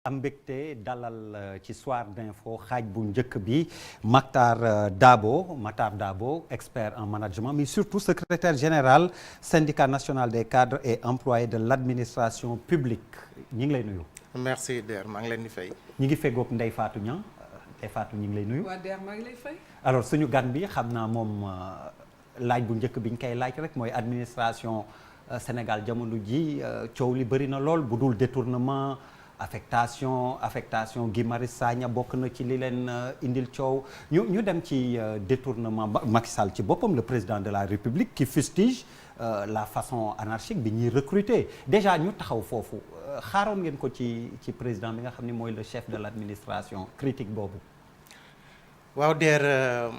am mbégte dalal ci soir d'info xaaj bu njëkk bi Matar Dabo expert en management mais surtout secrétaire général syndicat national des cadres et employés de l'administration publique ñi ngi lay nuyu. merci Der maa ngi leen di fay. ñi ngi feggoog Ndeye Fatou Niang Ndeye Fatou ñi ngi lay nuyu. waa Der maa ngi lay fay. alors suñu gan bi xam naa moom laaj bu njëkk bi ñu koy laaj rek mooy administration Sénégal jamono ji coow li bëri na lool bu dul détournement affectation Guy Marius Sagna bokk na ci li leen indil coow ñu dem ci détournement Macky Sall ci boppam le président de la République qui fustige la façon anarchique bi ñuy recruter déjà ñu taxaw foofu xaaroon ngeen ko ci président bi nga xam ne mooy le chef de l'administration critique boobu. waaw Der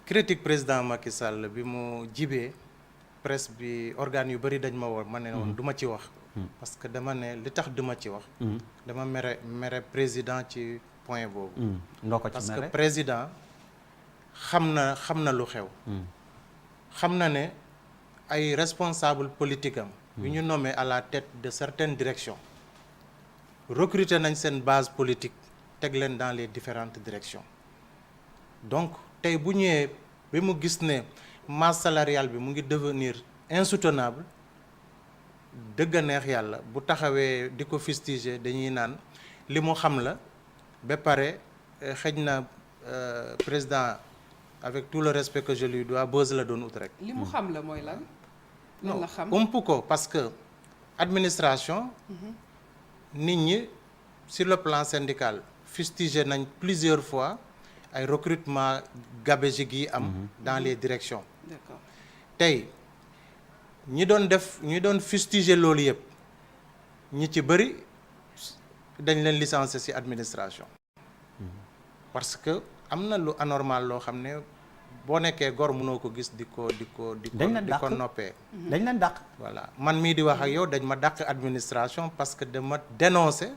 critique président Macky Sall bi mu jibee presse bi organes yu bëri dañ ma woo ma ne woon du ma ci wax. parce que dama ne li tax duma ci wax. dama mere président ci point boobu. ndoo ko ci parce mere que président xam na lu xew. xam na ne ay responsable politique am. yu ñu nommé à la tête de certaines directions. recruter nañ seen base politique teg leen dans les différentes directions. donc tey bu ñëwee ba mu gis ne masse salariale bi mu ngi devenir insoutenable. dëgg neex yàlla bu taxawee di ko fustiger dañuy naan li mu xam la ba pare xëj na président avec tout le respect que je lui dois buzz la doon ut rek. li mu xam la mooy lan. lan la xam ump ko parce que administration. nit ñi sur le plan syndical fustiger nañ plusieurs fois ay recrutement gabégique yi am. dans les directions. d'accord tey. ñi doon fustiger loolu yëpp ñi ci bëri dañ leen licencier ci administration parce que am na lu anormal loo xam ne boo nekkee gor mënoo ko gis di ko noppee dañ leen dàq voilà man mii di wax ak yow dañ ma dàq administration parce que dama dénoncer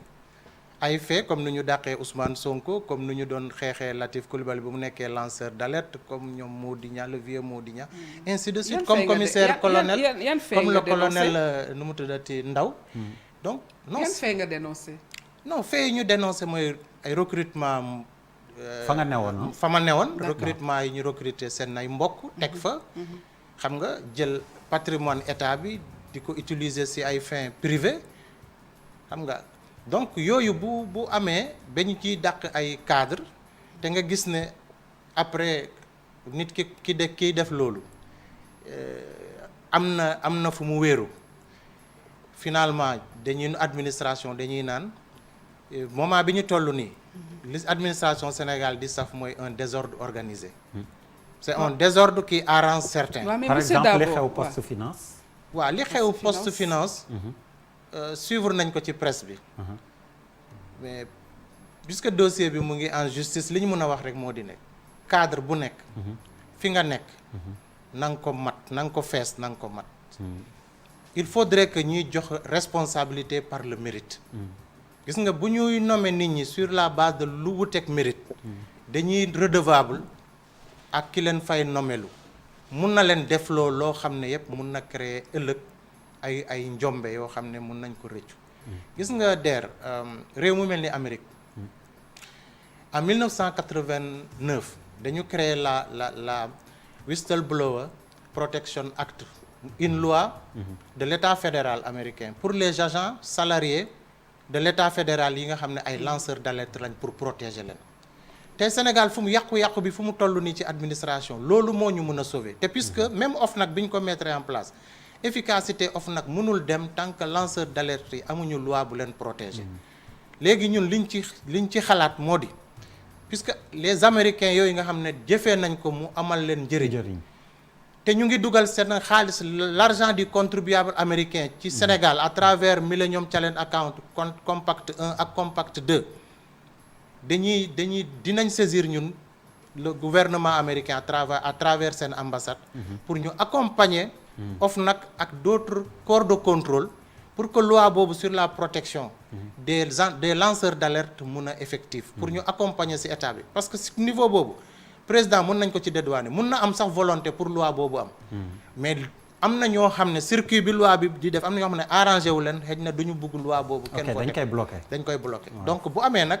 ay faits comme ni ñu dàqee Ousmane Sonko comme ni ñu doon xeexee Latif Coulibaly bu mu nekkee lanceur d'alerte comme ñoom Mody Niang le vieux Mody Niang ainsi de suite comme commissaire colonel comme le colonel nu mu tuddati Ndaw donc non yan fait nga dénoncé non fait yi ñu dénoncé mooy ay recrutement fa nga newoon fa ma newoon recrutement yi ñu recruter seen ay mbokk teg fa xam nga jël patrimoine état bi di ko utiliser ci ay fins privées xam nga donc yooyu bu amee ba ñu ciy dàq ay cadre te nga gis ne après nit kiy def loolu am na fu mu wéeru finalement administration dañuy naan moment bi ñu toll nii li administration Sénégal di saf mooy un désordre organisé c'est un désordre qui arrange certains. par exemple li xew poste finance. waaw li xew poste finance. suivre nañ ko ci presse bi. mais puisque dossier bi mu ngi en justice li ñu mën a wax rek moo di nekk cadre bu nekk. fi nga nekk. na nga ko mat na nga ko fees na nga ko mat. il faudrait que ñuy jox responsabilité par le mérite. gis nga bu ñuy nommer nit ñi sur la base de lu wuteeg mérite. dañuy redevable ak ki leen fay nomelu mun na leen defloo loo xam ne yëpp mun na créer ëllëg. ay njombe yoo xam ne mun nañ ko rëccu gis nga Der réew mu mel ni Amérique en 1989 dañu créer la Whistleblower Protection Act une loi de l'État fédéral américain pour les agents salariés de l'État fédéral yi nga xam ne ay lanceurs d'alerte lañ pour protéger leen te Sénégal fu mu yàqu-yàqu bi fu mu toll nii ci administration loolu moo ñu mën a sauver te puisque même OFNAC bi ñu ko mettre en place efficacité OFNAC mënul dem tant que lanceur d'alerte yi amuñu loi bu leen protéger léegi ñun liñ ci xalaat moo di puisque les américains yooyu nga xam ne jëfee nañ ko mu amal leen njëriñ te ñu ngi dugal seen xaalis l'argent du contribuable américain ci Sénégal à travers Millennium Challenge Account Compact 1 ak Compact 2 dinañ saisir ñun le gouvernement américain à travers seen ambassade pour ñu accompagner OFNAC ak d'autres corps de contrôle pour que loi boobu sur la protection des lanceurs d'alerte mun a effectif pour ñu accompagner ci état bi parce que ci niveau boobu président mun nañ ko ci dédouaner mun na am sax volonté pour loi boobu am mais am na ñoo xam ne circuit bi loi bi di def am na ñoo xam ne arrangé wu leen xëy na du ñu bëgg loi boobu. kenn ok dañ koy bloqué. dañ koy bloqué donc bu amee nag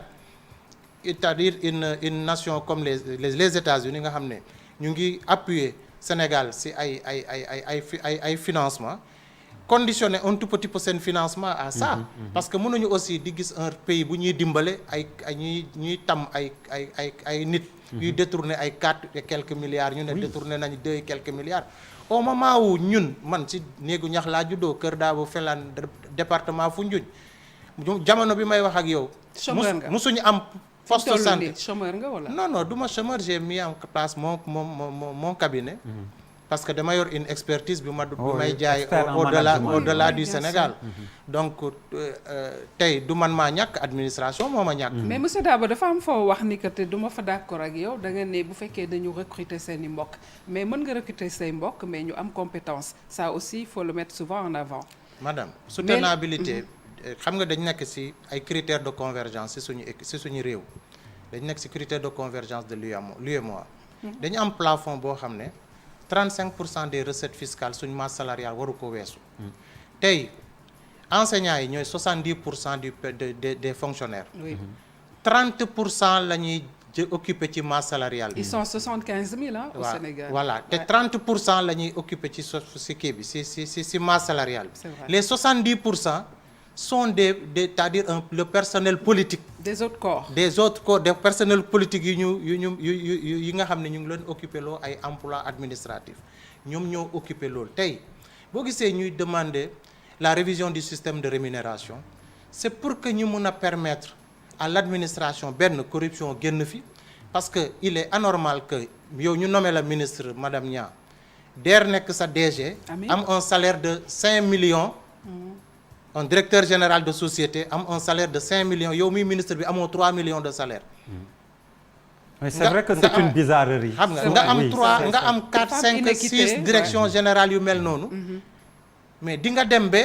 c'est-à-dire une nation comme les États-Unis nga xam ne ñu ngi appuyer Sénégal si ay financement conditionner un tout petit peu seen financement à ça. parce que mënuñu aussi di gis un pays bu ñuy dimbale ay ñuy tam ay nit. yuy détourner ay 4 et quelques milliards ñu ne détourner nañu 2 et quelques milliards. au moment où ñun man ci néegu ñax laa juddoo Kër Daabo Felaan département Foundiougne jamono bi may wax ak yow. chômeur nga musuñu am poste de santé. chômeur nga wala. non du ma chômeur j'ai mis en place mon cabinet. parce que dama yor une expertise bi may jaay au-delà du Sénégal. donc tey du man maa ñàkk administration moo ma ñàkk. mais monsieur Dabo dafa am foo wax ni que te du ma fa d'accord ak yow da nga ne bu fekkee dañu recruter seen i mbokk mais mën nga recruter say mbokk mais ñu am compétence ça aussi il faut le mettre souvent en avant. madame soutenabilité xam nga dañ nekk ci ay critères de convergence ci suñu réew dañ nekk ci critères de convergence de l'UEMOA dañu am plafond boo xam ne 35% des recettes fiscales suñu masse salariale waru ko weesu. tey enseignants yi ñooy 70% des fonctionnaires. oui 30% la ñuy occupé ci masse salariale bi. ils sont 75 000 au Sénégal. voilà te 30% la ñuy occupé ci kii bi ci masse salariale bi. c'est vrai. Les 70% sont c'est-à-dire le personnel politique. des autres corps. des personnels politiques yi nga xam ne ñu ngi leen occupé loo ay emploi administratif ñoom ñoo occupé loolu tey boo gisee ñuy demander la révision du système de rémunération c'est pour que ñu mun a permettre à l'administration benn corruption génn fi parce que il est anormal que yow ñu nommé la ministre madame Nia DER nekk sa DG am un salaire de 5 millions un directeur général de société am un salaire de 5 millions yow muy ministre bi amoo 3 millions de salaire. mais c'est vrai que c'est une bizarrerie. xam nga am 3 nga am 4 5 6 direction générale yu mel noonu. mais di nga dem ba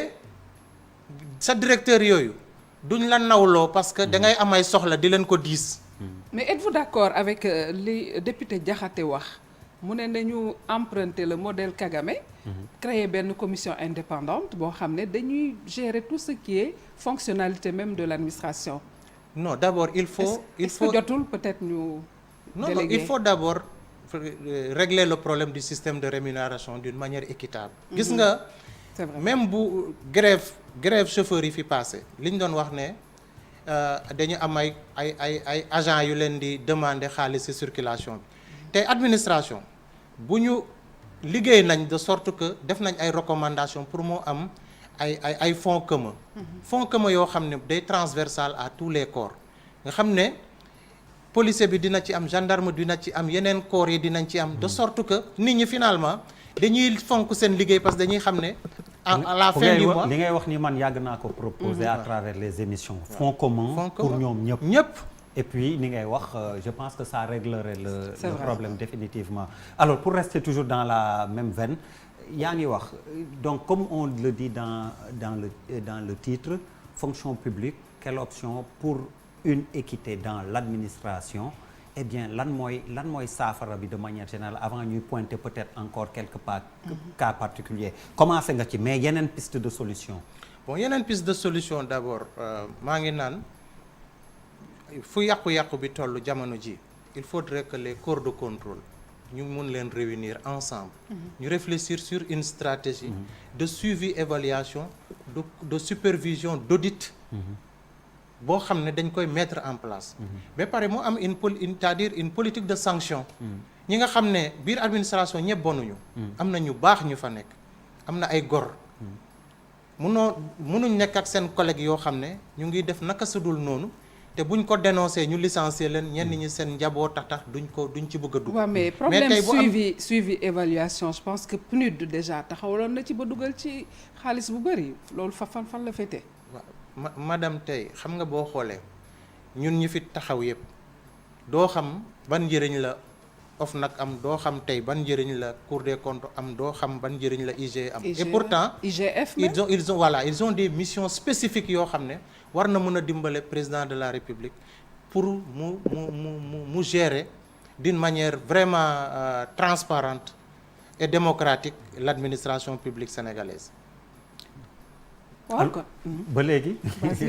sa directeur yooyu duñ la nawloo parce que da ngay am ay soxla di leen ko diis. mais êtes-vous d'accord avec li député Diakhaté wax mu ne nañu emprunter le modèle Kagame. créer benn commission indépendante boo xam ne dañuy gérer tout ce qui est fonctionnalité même de l'administration. non d'abord il faut jotul peut-être ñu. non il faut d'abord régler le problème du système de rémunération d'une manière équitable. gis nga c'est vrai. même bu grève chauffeur yi fi passé li ñu doon wax ne dañu am ay agents yu leen di demander xaalis ci circulation bi te administration bu ñu liggéey nañ de sorte que def nañ ay recommandations pour moo am ay fonds communs. fonds communs yoo xam ne day transversal à tous les corps nga xam ne policier bi dina ci am gendarme dina ci am yeneen corps yi dinañ ci am de sorte que nit ñi finalement dañuy fonk seen liggéey parce que dañuy xam ne à la fin du mois li ngay wax ni man yàgg naa ko proposer à travers les émissions fonds communs pour ñoom ñëpp et puis ni ngay wax je pense que ça réglerait le problème définitivement. Alors pour rester toujours dans la même veine yaa ngi wax donc comme on le dit dans le titre fonction publique quelle option pour une équité dans l'administration eh bien lan mooy saafara bi de manière générale avant ñuy pointer peut-être encore quelque part cas particulier commencé nga ci mais yeneen piste de solution. bon yeneen piste de solution d'abord maa ngi naan fu yàqu-yàqu bi toll jamono ji il faudrait que les corps de contrôle ñu mun leen réunir ensemble ñu réfléchir sur une stratégie de suivi évaluation de supervision d'audit boo xam ne dañ koy mettre en place ba pare mu am c'est-à-dire une politique de sanction ñi nga xam ne biir administration ñëpp bonuñu am na ñu baax ñu fa nekk am na ay gor munuñ nekk ak seen collègue yoo xam ne ñu ngi def naka sudul noonu te buñ ko dénoncé ñu licencier leen ñenn ñi seen njaboot tax duñ ci bëgg a dugg. waaw mais problème suivi évaluation je pense que PNUD déjà taxawaloon na ci ba dugal ci xaalis bu bëri loolu fan la féete. waaw madame tey xam nga boo xoolee ñun ñi fi taxaw yëpp doo xam ban njëriñ la OFNAC am doo xam tey ban njëriñ la Cour des comptes am doo xam ban njëriñ la IGE am. et pourtant IGF ils ont des missions spécifiques yoo xam ne war na mën a dimbale président de la République pour mu gérer d'une manière vraiment transparente et démocratique l'administration publique sénégalaise. waaw ba léegi.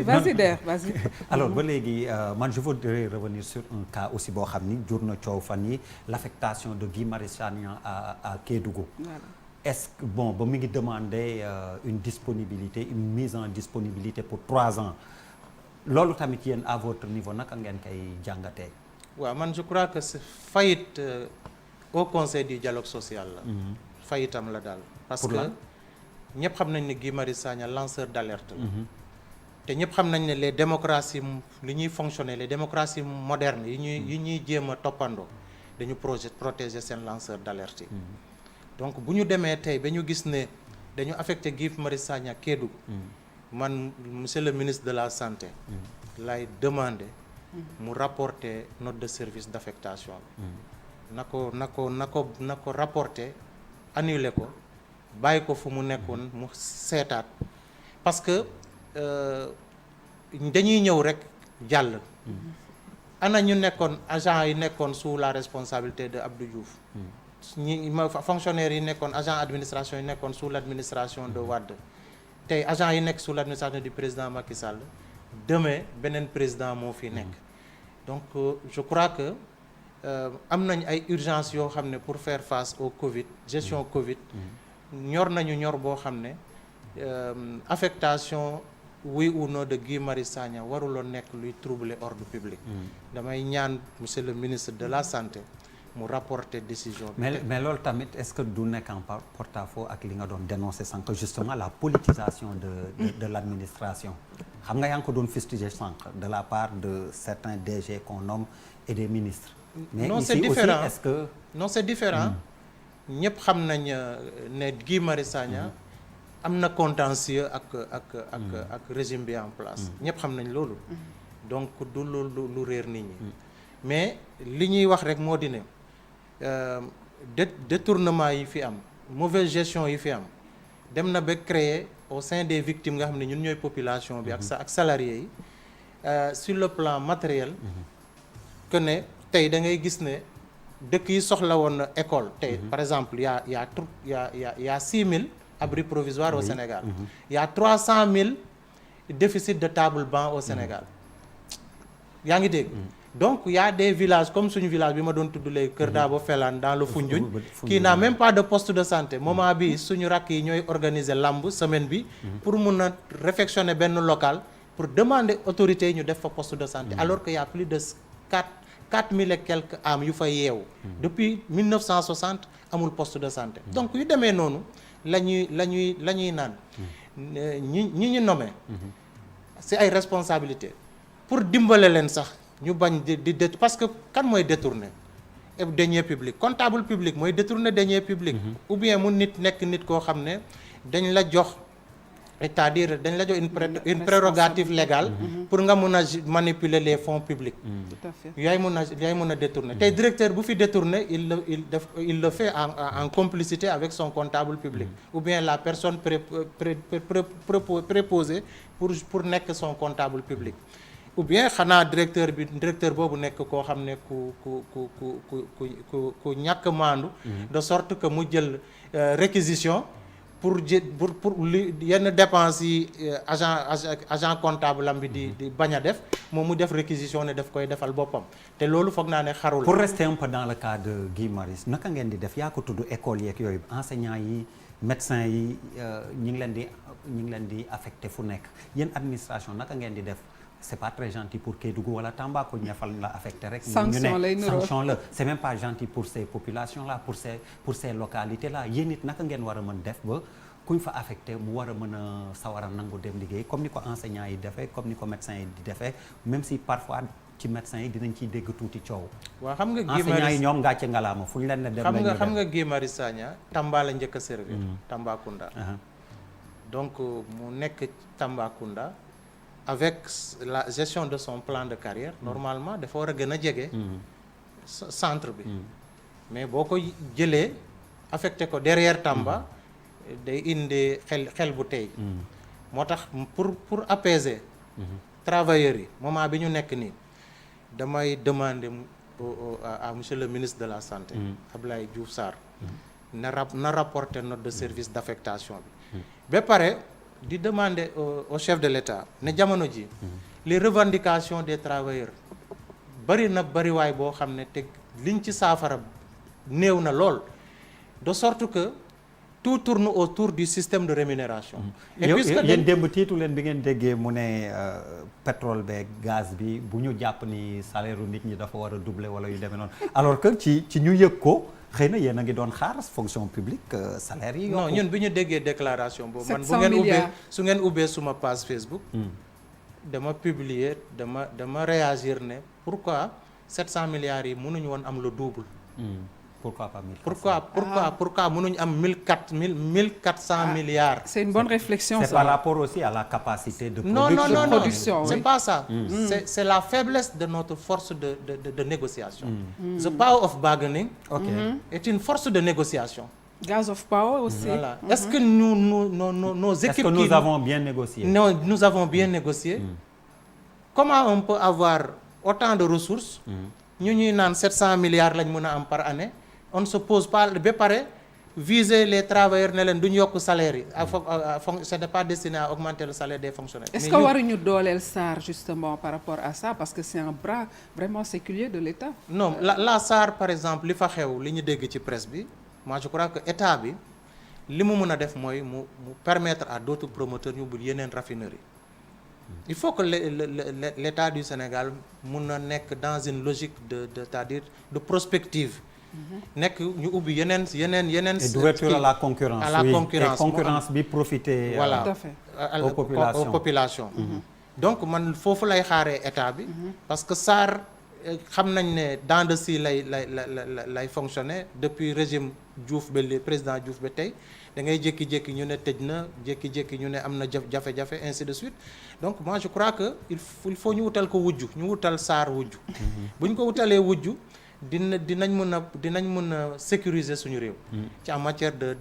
vas-y Der vas-y. alors ba léegi man je voudrais revenir sur un cas aussi boo xam ni jur na coow fan yi l'affectation de Guy Marius Sagna à Kédougou. Voilà. Est-ce que bon ba mu ngi demander une disponibilité une mise en disponibilité pour 3 ans loolu tamit yéen à votre niveau naka ngeen koy jàngatee. waaw man je crois que c'est faillite au conseil du dialogue social la. faillitam la daal. parce Pour que lan? ñëpp xam nañ ne Guy Marius Sagna lanceur d'alerte la. te ñëpp xam nañ ne les démocraties li ñuy fonctionner les démocraties modernes yi ñuy jéem a toppandoo dañu protéger seen lanceur d'alerte yi. donc bu ñu demee tey ba ñu gis ne dañu affecté Guy Marius Sagna Kédougou. man monsieur le ministre de la santé. lay demander. mu rapporter note de service d'affectation bi. na ko rapporter annuler ko bàyyi ko fu mu nekkoon mu seetaat parce que dañuy ñëw rek jàll. ana ñu nekkoon agent yi nekkoon sous la responsabilité de Abdou Diouf. fonctionnaires yi nekkoon agent administration yi nekkoon sous l'administration de Wade tey agent yi nekk sous l'administration du président Macky Sall demain beneen président moo fi nekk donc je crois que am nañ ay urgences yoo xam ne pour faire face au Covid gestion Covid ñor nañu ñor boo xam ne affectation oui ou non de Guy Marius Sagna waruloon nekk luy troubler ordre public. damay ñaan monsieur le ministre de la santé mu rapporter décision bi. mais loolu tamit est-ce que du nekk en porte-à-faux ak li nga doon dénoncer sànq justement la politisation de l'administration xam nga yaa ngi ko doon fustiger sànq de la part de certains DG qu'on nomme et des ministres. mais non ici c'est différent aussi est-ce que. non c'est différent ñëpp xam nañ ne Guy Marius Sagna am na contentieux ak régime bi en place. ñëpp xam nañ loolu. donc du lu réer nit ñi. mais li ñuy wax rek moo di ne détournement yi fi am mauvaise gestion yi fi am dem na ba créer au sein des victimes nga xam ne ñun ñooy population bi ak salariés yi sur le plan matériel que ne tey da ngay gis ne dëkk yi soxla woon na école tey par exemple y a 6000 abris provisoires au Sénégal y a 300 000 déficit de table-banc au Sénégal yaa ngi dégg donc il y a des villages comme suñu village bi ma doon tudd léegi Kër Dabo Felane dans le Foundiougne qui n'a même pas de poste de santé moment bi suñu rakk yi ñooy organiser lamb semaine bi pour mun a réfectionner benn local pour demander autorités yi ñu def fa poste de santé alors que y a plus de 4000 et quelques âmes yu fa yeewu depuis 1960 amul poste de santé donc yu demee noonu la ñuy naan ñi ñu nommé c'est ay responsabilité pour dimbale leen sax ñu bañ di parce que kan mooy détourner deniers publics comptable public mooy détourner deniers publics ou bien mu nekk nit koo xam ne dañ la jox c'est-à-dire dañ la jox une prérogative légale pour nga mun a manipuler les fonds publics. Tout à fait. yaay mun a détourner tey directeur bu fi détourner il le fait en complicité avec son comptable public ou bien la personne préposée pour nekk son comptable public ou bien xanaa directeur boobu nekk koo xam ne ku ñàkk maandu de sorte que mu jël réquisition pour li yenn dépenses yi agent comptable am bi di bañ a def moom mu def réquisition ne daf koy defal boppam te loolu foog naa ne xarul. pour rester un peu dans le cas de Guy Marius naka ngeen di def yaa ko tudd école yeeg yooyu enseignants yi médecins yi ñi ngi leen di affecté fu nekk yéen administration naka ngeen di def. C'est pas très gentil pour Kédougou wala Tamba ko ñafal la affecté rek. sanction lay niroo sanction la c'est même pas gentil pour ces populations là pour ces localités là yéen it naka ngeen war a mën def ba kuñ fa affecté mu war a mën a sawar a nangu dem liggéey comme ni ko enseignants yi defee comme ni ko médecins yi di defee même si parfois ci médecins yi dinañ ciy dégg tuuti coow. waaw xam nga enseignants yi ñoom ngàcce ngalaama fu ñu leen ne dem lañu dem xam nga Guy Marius Sagna Tamba la njëkk a servir. Tambacounda. donc mu nekk Tambacounda. avec la gestion de son plan de carrière normalement dafa war a gën a jege centre bi mais boo ko jëlee affecté ko derrière Tamba day indi xel bu tey moo tax pour apaiser travailleurs yi moment bi ñu nekk nii damay demander à monsieur le ministre de la santé Abdoulaye Diouf Sarr na rapporter note de service d'affectation bi ba pare di demander au chef de l'État ne jamono ji les revendications des travailleurs bari na bariwaay boo xam ne te liñ ci saafara néew na lool de sorte que tout tourne autour du système de rémunération. et puisque yéen démb tiitu leen bi ngeen déggee mu ne pétrole beeg gaz bi bu ñu jàpp ni salaire u nit ñi dafa war a doubler wala yu demee noonu alors que ci ñu yëg ko xëy na yéen a ngi doon xaar fonction publique salaire yi. non ñun bi ñu déggee déclaration boobu. man 700 milliards su ngeen ubbee suma page Facebook. dama publier dama réagir ne pourquoi 700 milliards yi mënuñu woon am le double. Pourquoi pas 1400 pourquoi mënuñu am 1400 milliards. C'est une bonne réflexion. C'est ça. par rapport aussi à la capacité de Non, production. c'est pas ça. C'est la faiblesse de notre force de négociation. The power of bargaining est une force de négociation. Gas of power aussi. Voilà. Est-ce que nos équipes... Est-ce que nous avons bien négocié? Non, nous avons bien négocié. Comment on peut avoir autant de ressources ñu ñuy naan 700 milliards lañ mën a am par année on ne se pose pas ba pare viser les travailleurs ne leen duñu yokk salaire yi ce n'est pas destiné à augmenter le salaire des fonctionnaires. Est-ce que waruñu dooleel SAR justement par rapport à ça parce que c'est un bras vraiment séculier de l'État? Non, la SAR par exemple li fa xew li ñu dégg ci presse bi moi je crois que état bi li mu mën a def mooy mu permettre à d'autres promoteurs ñu ubbi yeneen raffinerie. Il faut que l'État du Sénégal mun na nekk dans une logique c'est-à-dire de prospective. nekk ñu ubbi yeneen. et d'ouverture à la concurrence. à la concurrence et concurrence bi profiter. voilà tout à fait. aux populations. Donc man foofu lay xaaree état bi. parce que SAR xam nañ ne dans de si lay fonctionner depuis régime Diouf ba le président Diouf ba tey. da ngay jékki-jékki ñu ne tëj na jékki-jékki ñu ne am na jafe-jafe ainsi de suite donc moi je crois que il faut ñu wutal ko wujju ñu wutal SAR wujju bu ñu ko wutalee wujju dinañ mën a sécuriser suñu réew ci en matière de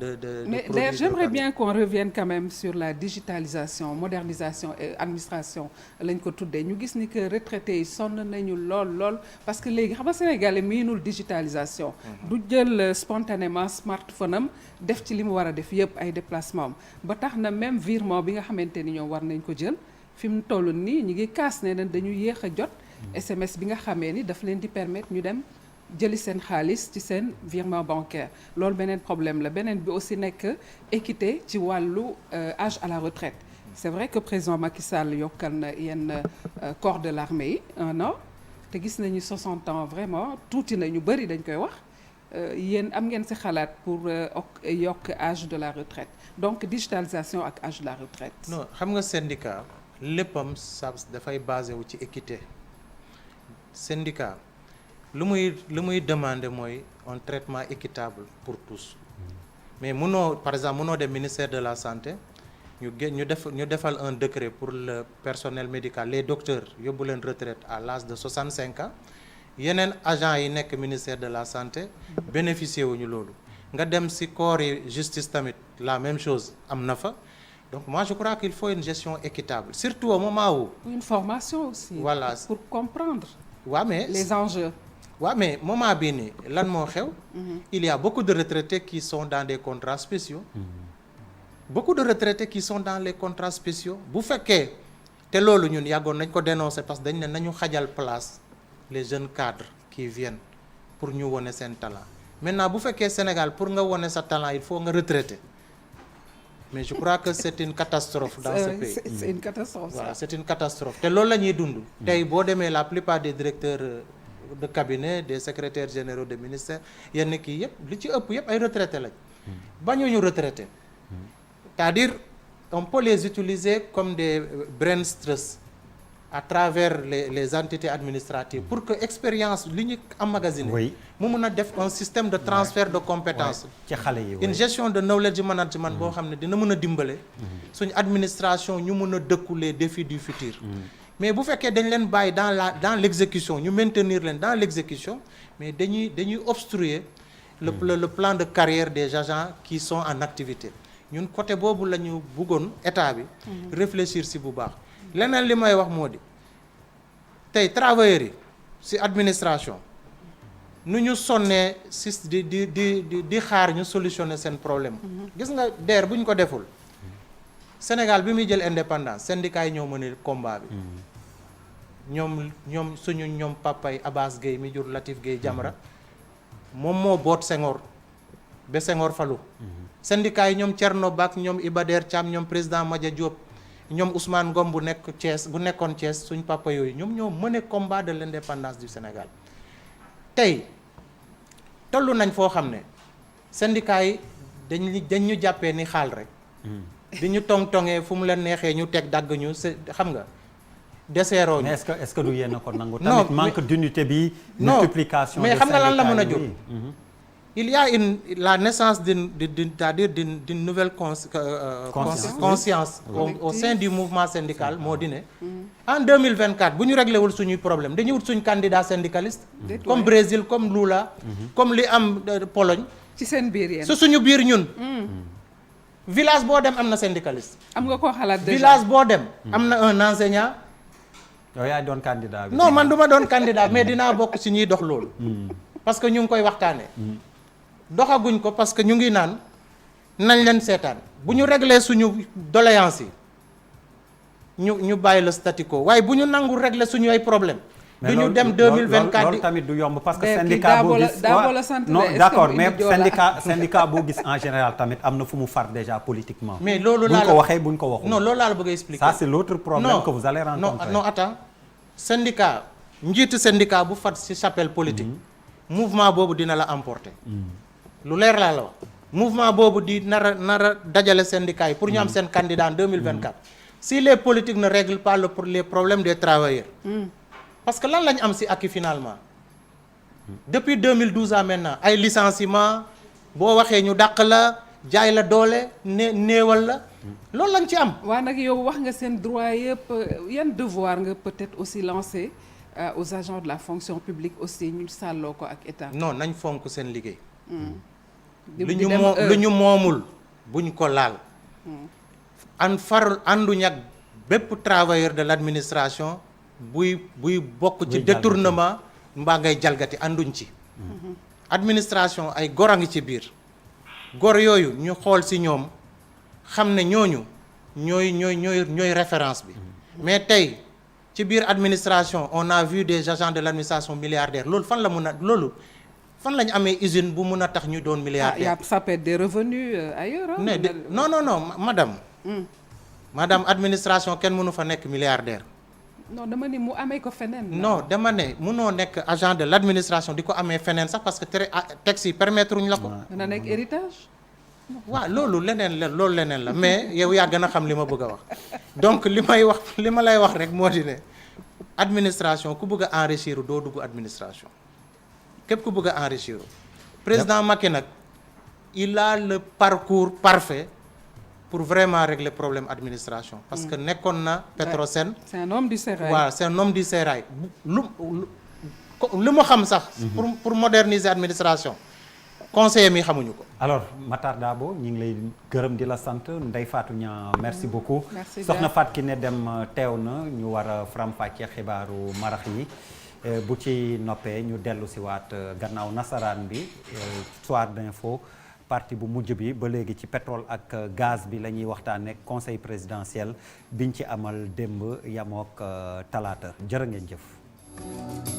mais d'ailleurs j'aimerais bien qu'on revienne quand même sur la digitalisation modernisation et administration lañ ko tuddee ñu gis ni que retraités yi sonn nañu lool parce que léegi xam nga Sénégalais miinul digitalisation du jël spontanément smartphone am def ci li mu war a def yëpp ay déplacement am ba tax na même virement bi nga xamante ni ñoom war nañ ko jël fi mu toll nii ñu ngi kaas ne dañu yéex a jot SMS bi nga xamee ni daf leen di permettre ñu dem jëli seen xaalis ci seen virement bancaire loolu beneen problème la beneen bi aussi nekk équité ci wàllu âge à la retraite c'est vrai que président Macky Sall yokkal na yenn corps de l'armée yi 1 an te gis nañu 60 ans vraiment tuuti na ñu bëri dañ koy wax yéen am ngeen ci xalaat pour yokk âge de la retraite donc digitalisation ak âge de la retraite. non xam nga syndicat léppam sa dafay basé wu ci équité syndicat lu muy demander mooy un traitement équitable pour tous mais par exemple mënoo dem ministère de la santé ñu defal un décret pour le personnel médical les docteurs yóbbu leen retraite à l'âge de 65 ans yeneen agents yi nekk ministère de la santé bénéficier wuñu loolu nga dem ci corps yi justice tamit la même chose am na fa donc moi je crois qu'il faut une gestion équitable surtout au moment où une formation aussi voilà pour comprendre mais les enjeux mais moment bii nii lan moo xew il y a beaucoup de retraités qui sont dans des contrats spéciaux beaucoup de retraités qui sont dans les contrats spéciaux bu fekkee te loolu ñun yàggoon nañ ko dénoncer parce que dañ ne nañu xajal place les jeunes cadres qui viennent pour ñu wone seen talent maintenant bu fekkee Sénégal pour nga wone sa talent il faut nga retraiter mais je crois que c'est une catastrophe dans ce pays. C'est une catastrophe. Voilà, c'est une catastrophe te loolu la ñuy dund tey boo demee la plupart des directeurs de cabinet des secrétaires généraux de ministères yenn kii yëpp li ci ëpp yëpp ay retraités lañ bañuñu retraité c'est-à-dire on peut les utiliser comme des brain trust à travers les entités administratives pour que expérience li ñu emmagasiné mu mun a def un système de transfert de compétences ci xale yi une gestion de knowledge management boo xam ne dina mën a dimbale suñu administration ñu mun a dékku les défis du futur mais bu fekkee dañ leen bàyyi dans l'exécution ñu maintenir leen dans l'exécution mais dañuy obstruer le plan de carrière des agents qui sont en activité ñun côté boobu la ñu bëggoon état bi réfléchir ci bu baax leneen li may wax moo di tey travailleurs yi ci administration nu ñu sonnee si di xaar ñu solutionner seen problème. gis nga DER bu ñu ko deful Sénégal bi muy jël indépendance syndicat yi ñoo mëne combat bi. ñoom suñu ñoom papay Abbas Gueye mi jur Latif Gueye Jamra moom moo boot Senghor ba Senghor falu. syndicat yi ñoom Thierno Bak ñoom Iba Der Thiam ñoom président Madia Diop ñoom Ousmane Ngom bu nekkoon Thiès suñ papa yooyu ñoom ñoo mëne combat de l'indépendance du Sénégal tey tollu nañ foo xam ne syndicat yi dañ ñu jàppee ni xaal rek. di ñu tongee fu mu leen neexee ñu teg dagg ñu xam nga deseeroo ñu. mais est-ce que du yéen a ko nangu. tamit manque d'unité bi. multiplication mais xam nga lan la mën a jur. il y a la naissance d'une nouvelle conscience au sein du mouvement syndical moo di ne en 2024 bu ñu réglé wul suñuy problème dañuy wut suñ candidat syndicaliste comme Brésil comme Lula comme li am Pologne ci seen biir yéen su suñu biir ñun village boo dem am na syndicaliste am nga koo xalaat déjà village boo dem am na un enseignant yow yaay doon candidat bi non man du ma doon candidat mais dinaa bokk ci ñuy dox loolu parce que ñu ngi koy waxtaanee doxaguñ ko parce que ñu ngi naan nañ leen seetaan bu ñu régler suñu doléance yi ñu bàyyi le statu quo waaye bu ñu nangu régler suñu ay problème du ñu dem 2024 loolu tamit du yomb parce que syndicat boo gis non d'accord mais syndicat boo gis en général tamit am na fu mu far déjà politiquement mais loolu buñ ko waxee buñ ko waxul non loolu laa la bëgg a expliquer ça c'est l'autre problème que vous allez rencontrer non attends syndicat njiitu syndicat bu fat ci chapelle politique mouvement boobu dina la emporter lu leer laa la wax mouvement boobu di nar a dajale syndicats yi pour ñu am seen candidat en 2024 si les politiques ne règlent pas les problèmes des travailleurs parce que lan lañ am si acquis finalement depuis 2012 à maintenant ay licenciement boo waxee ñu dàq la jaay la doole néewal la loolu lañ ci am waa nag yow wax nga seen droit yëpp yan devoir nga peut-être aussi lancer aux agents de la fonction publique aussi ñu sàlloo ko ak état non nañ fonk seen liggéey lu ñu moomul buñ ko laal ànduñ ak bépp travailleur de l'administration buy bokk ci détournement mbaa ngay jalgati ànduñ ci administration ay gor a ngi ci biir gor yooyu ñu xool ci ñoom xam ne ñooñu ñooy référence bi mais tey ci biir administration on a vu des agents de l'administration milliardaires loolu fan la mun a loolu fan lañu amee usine bu mun a tax ñu doon milliardaire ça peut être des revenus ailleurs non madame administration kenn mënu fa nekk milliardaire non dama ni mu amee ko feneen non dama ne mënoo nekk agent de l'administration di ko amee feneen sax parce que texte yi permettre uñ la ko dana nekk héritage waaw loolu leneen la mais yow yaa gën a xam li ma bëgg a wax donc li ma lay wax rek moo di ne administration ku bëgg a enrichir doo dugg administration képp ku bëgg a enrichir président Macky nag il a le parcours parfait pour vraiment régler problème administration parce que nekkoon na Petrosen c'est un homme du sérail waaw c'est un homme du sérail lu mu xam sax pour moderniser administration conseiller mi xamuñu ko. alors Matar Dabo ñu ngi lay gërëm di la sant Ndeye Fatou Niang merci beaucoup. soxna Fatou Kiné Deme teew na ñu war a faram-fàccee xibaaru marax yi bu ci noppee ñu dellu si waat gannaaw nasaraan bi soir d'info partie bu mujj bi ba léegi ci pétrole ak gaz bi la ñuy waxtaanee conseil présidentiel biñ ci amal démb yamook talaata jërë ngeen jëf.